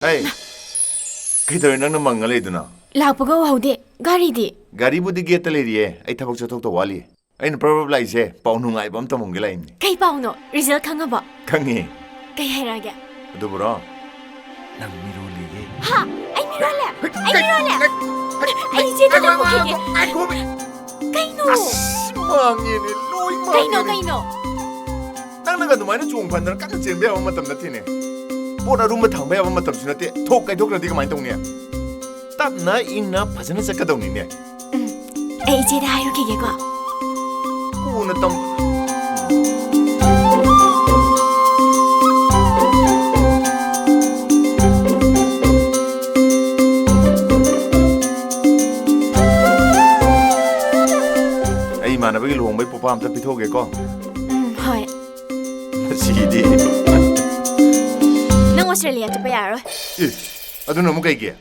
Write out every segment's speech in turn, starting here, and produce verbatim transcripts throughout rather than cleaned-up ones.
ꯑꯩ ꯀꯩꯗꯧꯔꯦ ꯅꯪꯅ ꯃꯪꯉ ꯂꯩꯗꯨꯅ? ꯂꯥꯛꯄꯒ ꯎꯍꯧꯗꯦ꯫ ꯒꯥꯔꯤꯗꯤ? ꯒꯥꯔꯤꯕꯨꯗꯤ ꯒꯦꯠꯇ ꯂꯩꯔꯤꯌꯦ, ꯑꯩ ꯊꯕꯛ ꯆꯠꯊꯣꯛꯇꯧ ꯋꯥꯠꯂꯤ꯫ ꯑꯩꯅ ꯄ꯭ꯔꯞ ꯄ꯭ꯔꯞ ꯂꯥꯛꯏꯁꯦ ꯄꯥꯎ ꯅꯨꯡꯉꯥꯏꯕ ꯑꯃ ꯇꯝꯃꯝꯒꯦ ꯂꯥꯛꯏꯅꯦ꯫ ꯀꯩ ꯄꯥꯎꯅꯣ? ꯔꯤꯖꯜ ꯈꯪꯉꯕꯣ? ꯈꯪꯉꯦ꯫ ꯀꯩ ꯍꯥꯏꯔꯛꯑꯒꯦ? ꯑꯗꯨꯕꯨꯔꯣ, ꯅꯪ ꯃꯤꯔꯣꯜꯂꯦꯌꯦ꯫ ꯍꯥ? ꯑꯩ ꯃꯤꯔꯣꯜꯂꯦ? ꯑꯩ ꯃꯤꯔꯣꯜꯂꯦ? ꯑꯩ ꯏꯆꯦꯗ ꯉꯥꯏꯈꯣ, ꯅꯪꯕꯨ ꯀꯩꯒꯤ? ꯉꯥꯏꯈꯣ, ꯉꯥꯏꯈꯣ꯫ ꯀꯩꯅꯣ? ꯑꯁ, ꯃꯥꯡꯉꯦꯅꯦ, ꯂꯣꯏ ꯀꯩꯅꯣ, ꯃꯥꯡꯉꯦꯅꯦ꯫ ꯀꯩꯅꯣ? ꯅꯪꯅꯒ ꯑꯗꯨꯃꯥꯏꯅ ꯆꯣꯡ ꯐꯟꯗꯅ ꯀꯟꯅ ꯆꯦꯟꯕ ꯌꯥꯕ ꯃꯇꯝ ꯅꯠꯇꯦꯅꯦ꯫ ꯄꯣꯠ ꯑꯔꯨꯝꯕ ꯊꯥꯡꯕ ꯌꯥꯕ ꯃꯇꯝꯁꯨ ꯅꯠꯇꯦ꯫ ꯊꯣꯛ ꯀꯥꯏꯊꯣꯛꯈ꯭ꯔꯗꯤ ꯀꯃꯥꯏꯅ ꯇꯧꯅꯤ? ꯇꯞꯅ ꯏꯪꯅ ꯐꯖꯅ ꯆꯠꯀꯗꯧꯅꯤꯅꯦ꯫ ꯎꯝ, ꯑꯩ ꯏꯆꯦꯗ ꯍꯥꯏꯔꯨꯈꯤꯒꯦꯀꯣ꯫ ꯀꯣꯟꯅ ꯇꯝ- ꯑꯩ ꯏꯃꯥꯟꯅꯕꯒꯤ ꯂꯨꯍꯣꯡꯕꯩ ꯄꯣꯄꯥ ꯑꯝꯇ ꯄꯤꯊꯣꯛꯑꯒꯦꯀꯣ꯫ ꯎꯝ, ꯍꯣꯏ꯫ ꯃꯁꯤꯗꯤ꯫ ꯅꯪ ꯑꯣꯁꯇ꯭ꯔꯦꯂꯤꯌꯥ ꯆꯠꯄ ꯌꯥꯔꯔꯣꯏ꯫ ꯑꯦ, ꯑꯗꯨꯅ ꯑꯃꯨꯛ ꯀꯩꯒꯤ?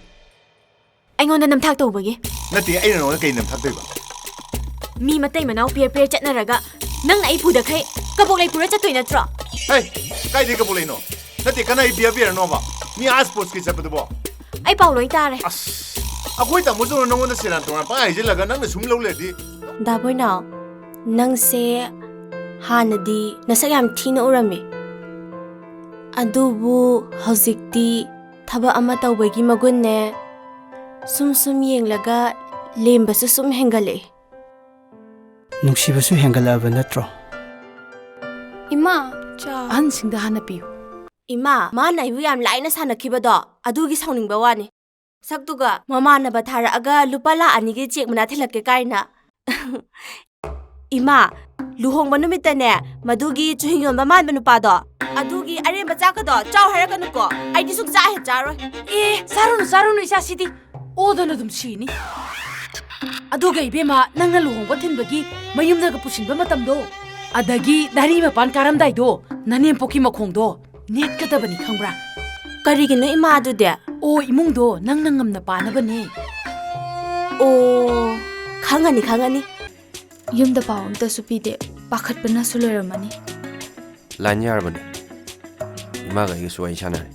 ꯑꯩꯉꯣꯟꯗ ꯅꯝꯊꯥꯛ ꯇꯧꯕꯒꯤ꯫ ꯅꯠꯇꯦ, ꯑꯩꯅ ꯅꯉꯣꯟꯗ ꯀꯩ ꯅꯝꯊꯥꯛ ꯇꯧꯔꯤꯕ? ꯃꯤ ꯃꯇꯩ ꯃꯅꯥꯎ ꯄꯤꯌꯔ ꯄꯤꯌꯔ ꯆꯠꯅꯔꯒ ꯅꯪꯅ ꯑꯩ ꯄꯨꯗꯈꯩ ꯀꯕꯣꯛ ꯂꯩ ꯄꯨꯔ ꯆꯠꯇꯣꯏ ꯅꯠꯇ꯭ꯔꯣ? ꯍꯩ, ꯀꯥꯏꯗꯩ ꯀꯕꯣꯛ ꯂꯩꯅꯣ? ꯅꯠꯇꯦ, ꯀꯅꯥ ꯄꯤꯌꯔ ꯄꯤꯌꯔꯅꯣꯕ? ꯃꯤ ꯑꯥ ꯁ꯭ꯄꯣꯔꯠꯁꯀꯤ ꯆꯠꯄꯗꯨꯕꯣ? ꯑꯩ ꯄꯥꯎ ꯂꯣꯏ ꯇꯥꯔꯦ꯫ ꯑꯁ, ꯑꯩꯈꯣꯏ ꯇꯥꯃꯣ ꯆꯧꯅ ꯅꯉꯣꯟꯗ ꯁꯦꯔꯥꯟ ꯇꯨꯔꯥꯟ ꯄꯪꯍꯥꯏ ꯍꯥꯏꯖꯤꯜꯂꯒ ꯅꯪꯅ ꯁꯨꯝ ꯂꯧ ꯂꯩꯔꯗꯤ? ꯗꯥ ꯕꯣꯏꯅꯥꯎ, ꯅꯪꯁꯦ ꯍꯥꯟꯅꯗꯤ ꯅꯁꯛ ꯌꯥꯝ ꯊꯤꯅ ꯎꯔꯝꯃꯤ, ꯑꯗꯨꯕꯨ ꯍꯧꯖꯤꯛꯇꯤ ꯊꯕꯛ ꯑꯃ ꯇꯧꯕꯒꯤ ꯃꯒꯨꯟꯅꯦ, ꯁꯨꯝ ꯁꯨꯝ ꯌꯦꯡꯂꯒ ꯂꯦꯝꯕꯁꯨ ꯁꯨꯝ ꯍꯦꯟꯒꯠꯂꯛꯏ꯫ ꯅꯨꯡꯁꯤꯕꯁꯨ ꯍꯦꯟꯒꯠꯂꯛꯑꯕ ꯅꯠꯇ꯭ꯔꯣ? ꯏꯃꯥ, ꯆꯥ꯫ ꯑꯍꯟꯁꯤꯡꯗ ꯍꯥꯟꯅ ꯄꯤꯌꯨ꯫ ꯏꯃꯥ, ꯃꯥꯅ ꯑꯩꯕꯨ ꯌꯥꯝ ꯂꯥꯏꯅ ꯁꯥꯟꯅꯈꯤꯕꯗꯣ, ꯑꯗꯨꯒꯤ ꯁꯥꯎꯅꯤꯡꯕ ꯋꯥꯅꯤ꯫ ꯁꯛꯇꯨꯒ ꯃꯃꯥꯟꯅꯕ ꯊꯥꯔꯛꯑꯒ ꯂꯨꯄꯥ ꯂꯥꯛ ꯑꯅꯤꯒꯤ ꯆꯦꯛ ꯃꯅꯥ ꯊꯤꯜꯂꯛꯀꯦ ꯀꯥꯏꯅ꯫ ꯏꯃꯥ, ꯂꯨꯍꯣꯡꯕ ꯅꯨꯃꯤꯠꯇꯅꯦ, ꯃꯗꯨꯒꯤ ꯆꯨꯍꯤꯡ ꯌꯣꯟꯕ ꯃꯥꯟꯕ ꯅꯨꯄꯥꯗꯣ, ꯑꯗꯨꯒꯤ ꯑꯔꯦꯝꯕ ꯆꯥꯛꯀꯗꯣ ꯆꯥꯎ ꯍꯥꯏꯔꯛꯀꯅꯨꯀꯣ꯫ ꯑꯩꯗꯤ ꯁꯨꯡꯆꯥ ꯍꯦꯛ ꯆꯥꯔꯣꯏ꯫ ꯑꯦ, ꯆꯥꯔꯨꯅꯨ, ꯆꯥꯔꯨꯅꯨ, ꯏꯆꯥꯁꯤꯗꯤ꯫ ꯑꯣꯗꯅ ꯑꯗꯨꯝ ꯁꯤꯅꯤ꯫ ꯑꯗꯨꯒ ꯏꯕꯦꯝꯃ, ꯅꯪꯅ ꯂꯨꯍꯣꯡꯕ ꯊꯤꯟꯕꯒꯤ ꯃꯌꯨꯝꯗꯒ ꯄꯨꯁꯤꯟꯕ ꯃꯇꯝꯗꯣ, ꯑꯗꯒꯤ ꯅꯥꯔꯤ ꯃꯄꯥꯟ ꯀꯥꯔꯝꯗꯥꯏꯗꯣ, ꯅꯅꯦꯝꯄꯣꯛꯀꯤ ꯃꯈꯣꯡꯗꯣ ꯅꯦꯠꯀꯗꯕꯅꯤ, ꯈꯪꯕ꯭ꯔꯥ? ꯀꯔꯤꯒꯤꯅꯣ ꯏꯃꯥ ꯑꯗꯨꯗꯤ? ꯑꯣ, ꯏꯃꯨꯡꯗꯣ ꯅꯪꯅ ꯉꯝꯅ ꯄꯥꯅꯕꯅꯦ꯫ ꯑꯣ, ꯈꯪꯉꯅꯤ, ꯈꯪꯉꯅꯤ꯫ ꯌꯨꯝꯗ ꯄꯥꯎ ꯑꯝꯇꯁꯨ ꯄꯤꯗꯦ, ꯄꯥꯈꯠꯄꯅꯁꯨ ꯂꯣꯏꯔꯝꯃꯅꯤ꯫ ꯂꯥꯏꯟ ꯌꯥꯔꯕꯅꯦ꯫ ꯏꯃꯥꯒ ꯑꯩꯒꯁꯨ ꯋꯥꯔꯤ ꯁꯥꯟꯅꯔꯦ꯫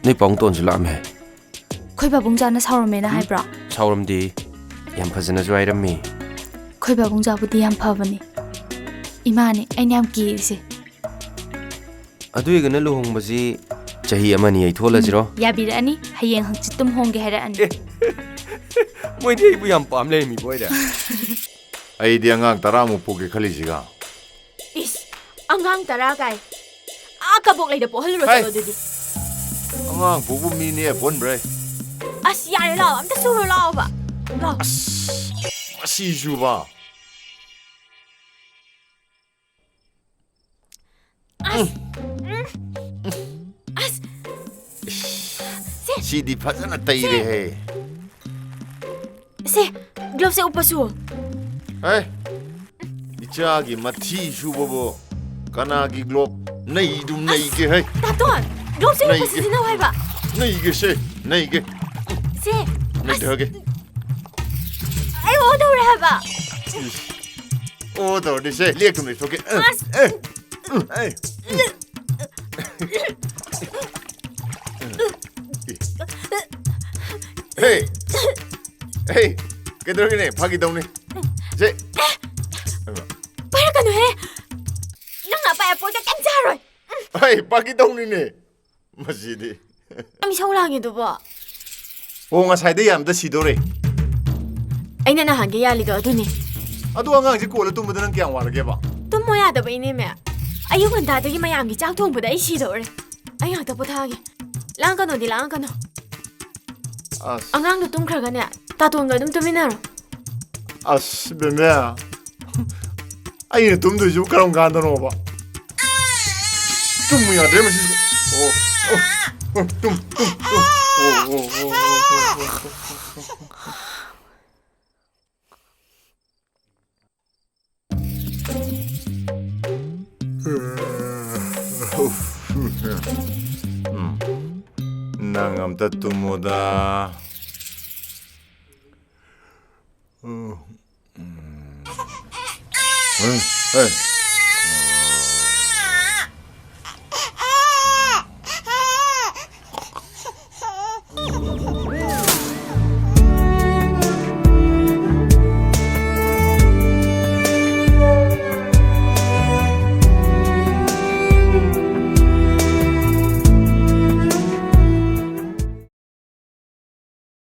ꯅꯣꯏ ꯄꯥꯕꯨꯡ ꯇꯣꯟꯁꯨ ꯂꯥꯛꯑꯝꯃꯦ꯫ ꯑꯩꯈꯣꯏ ꯄꯥꯕꯨꯡꯖꯥꯅ ꯁꯥꯎꯔꯝꯃꯦꯅ ꯍꯥꯏꯕ꯭ꯔꯣ? ꯁꯥꯎꯔꯝꯗꯦ꯫ ꯌꯥꯝ ꯐꯖꯅꯁꯨ ꯍꯥꯏꯔꯝꯃꯤ꯫ ꯑꯩꯈꯣꯏ ꯄꯥꯕꯨꯡꯖꯥꯕꯨꯗꯤ ꯌꯥꯝ ꯐꯕꯅꯤ꯫ ꯏꯃꯥꯅꯦ ꯑꯩꯅ ꯌꯥꯝ ꯀꯤꯔꯤꯁꯦ꯫ ꯑꯗꯨ ꯑꯣꯏꯒꯅ ꯂꯨꯍꯣꯡꯕꯁꯤ ꯆꯍꯤ ꯑꯃꯅꯤ ꯌꯩꯊꯣꯛꯍꯜꯂꯁꯤꯔꯣ? ꯎꯝ, ꯌꯥꯕꯤꯔꯛꯑꯅꯤ꯫ ꯍꯌꯦꯡ ꯍꯪꯆꯤꯠ ꯇꯨꯝ ꯍꯣꯡꯒꯦ ꯍꯥꯏꯔꯛꯑꯅꯤ꯫ ꯑꯦ, ꯃꯣꯏꯗꯤ ꯑꯩꯕꯨ ꯌꯥꯝ ꯄꯥꯝ ꯂꯩꯔꯝꯃꯤꯕ ꯑꯣꯏꯔꯦ꯫ ꯑꯩꯗꯤ ꯑꯉꯥꯡ ꯇꯔꯥꯃꯨꯛ ꯄꯣꯛꯀꯦ ꯈꯜꯂꯤꯁꯤꯒ꯫ ꯏꯁ, ꯑꯉꯥꯡ ꯇꯔꯥ ꯀꯥꯏ꯫ ꯑꯥ ꯀꯕꯣꯛ ꯂꯩꯗ ꯄꯣꯛꯍꯜꯂꯨꯔꯣ ꯍꯩ! ꯆꯠꯂꯣ ꯑꯗꯨꯗꯤ꯫ ꯑꯉꯥꯡ ꯄꯣꯛꯄ ꯃꯤꯅꯦ ꯄꯣꯟꯕ꯭ꯔꯦ꯫ ꯑꯁ, ꯌꯥꯔꯦ, ꯂꯥꯛꯑꯣ꯫ ꯑꯝꯇ ꯁꯨꯔꯣ ꯂꯥꯛꯑꯣꯕ꯫ ꯂꯥꯛꯑꯣ꯫ ꯑꯁ, ꯃꯁꯤꯁꯨꯕ꯫ ꯑꯁ! ꯎꯝ꯫ ꯑꯁ! ꯁꯦ! ꯁꯤꯗꯤ ꯐꯖꯅ ꯇꯩꯔꯦꯍꯦ꯫ ꯁꯦ, gloveꯁꯦ ꯎꯞꯄꯁꯨ꯫ ꯑꯦ, ꯏꯆꯥꯒꯤ ꯃꯊꯤ ꯁꯨꯕꯕꯨ ꯀꯅꯥꯒꯤ glove? ꯅꯩꯗꯨꯝ ꯅꯩꯒꯦ ꯍꯦ꯫ ꯇꯥꯇꯣꯟ, gloveꯁꯦ ꯎꯞꯄ ꯅꯩꯒꯦ꯫ ꯁꯤꯖꯤꯟꯅꯧ ꯍꯥꯏꯕ꯫ ꯅꯩꯒꯦ ꯁꯦ, ꯅꯩꯒꯦ꯫ ꯁꯦ, ꯑꯁ, ꯅꯩꯊꯒꯦ꯫ ꯑꯩ ꯑꯣ ꯇꯧꯔꯦ ꯍꯥꯏꯕ꯫ ꯏꯁ꯫ ꯑꯣ ꯇꯧꯔꯗꯤ ꯁꯦ, ꯂꯦꯛꯇꯨꯝ ꯂꯩꯊꯣꯛꯀꯦ꯫ ꯑ, ꯑꯁ꯫ ꯑ, ꯑ, ꯑ꯫ ꯍꯦ! ꯍꯦ! ꯀꯩꯗꯧꯔꯒꯦꯅꯦ? ꯐꯥꯒꯤ ꯇꯧꯅꯤ꯫ ꯁꯦ꯫ ꯄꯥꯏꯔꯛꯀꯅꯨꯍꯦ! ꯅꯪꯅ ꯑꯄꯥꯏ ꯑꯄꯣꯏꯒ ꯀꯩꯝ ꯆꯥꯔꯣꯏ꯫ ꯍꯩ, ꯐꯥꯒꯤ ꯇꯧꯅꯤꯅꯦ꯫ ꯃꯁꯤꯗꯤ꯫ ꯌꯥꯝ ꯏꯁꯧ ꯂꯥꯡꯉꯤꯗꯨꯕꯣ꯫ ꯑꯣ, ꯉꯁꯥꯏꯗꯩ ꯌꯥꯝꯗ ꯁꯤꯗꯣꯔꯦ꯫ ꯑꯩꯅ ꯅꯍꯥꯟꯒꯩ ꯌꯥꯜꯂꯤꯗꯣ ꯑꯗꯨꯅꯦ꯫ ꯑꯗꯣ ꯑꯉꯥꯡꯁꯦ ꯀꯣꯜꯂ ꯇꯨꯝꯕꯗ ꯅꯪ ꯀꯌꯥꯝ ꯋꯥꯔꯒꯦꯕ? ꯇꯨꯝꯃꯣ ꯌꯥꯗꯕꯩꯅꯦꯃꯦ꯫ ꯑꯌꯨꯛ ꯉꯟꯇꯥꯗꯒꯤ ꯃꯌꯥꯝꯒꯤ ꯆꯥꯛ ꯊꯣꯡꯕꯗ ꯑꯩ ꯁꯤꯗꯧꯔꯦ꯫ ꯑꯩ ꯉꯥꯛꯇ ꯄꯣꯊꯥꯒꯦ꯫ ꯂꯥꯡꯒꯅꯣꯗꯤ ꯂꯥꯡꯒꯅꯣ꯫ ꯑꯁ꯫ ꯑꯉꯥꯡꯗꯣ ꯇꯨꯝꯈ꯭ꯔꯒꯅꯦ, ꯇꯥꯇꯣꯟꯒ ꯑꯗꯨꯝ ꯇꯨꯃꯤꯟꯅꯔꯣ꯫ ꯑꯁ, ꯕꯦꯝꯕꯦ꯫ ꯑꯩꯅ ꯇꯨꯝꯗꯣꯏꯁꯤꯕꯨ ꯀꯔꯝ ꯀꯥꯟꯗꯅꯣꯕ? ꯇꯨꯝꯃꯨ ꯌꯥꯗ꯭ꯔꯦ ꯃꯁꯤꯁꯨ꯫ ꯑꯣ, ꯑꯣ, ꯑꯣ, ꯇꯨꯝ, ꯇꯨꯝ, ꯇꯨꯝ꯫ ꯑꯣ, ꯑꯣ, ꯑꯣ꯫ ꯎꯝ꯫ ꯅꯪ ꯑꯝꯇ ꯇꯨꯝꯃꯨꯗ꯫ ꯎꯝ꯫ ꯎꯝ꯫ ꯎꯝ꯫ ꯍꯦ꯫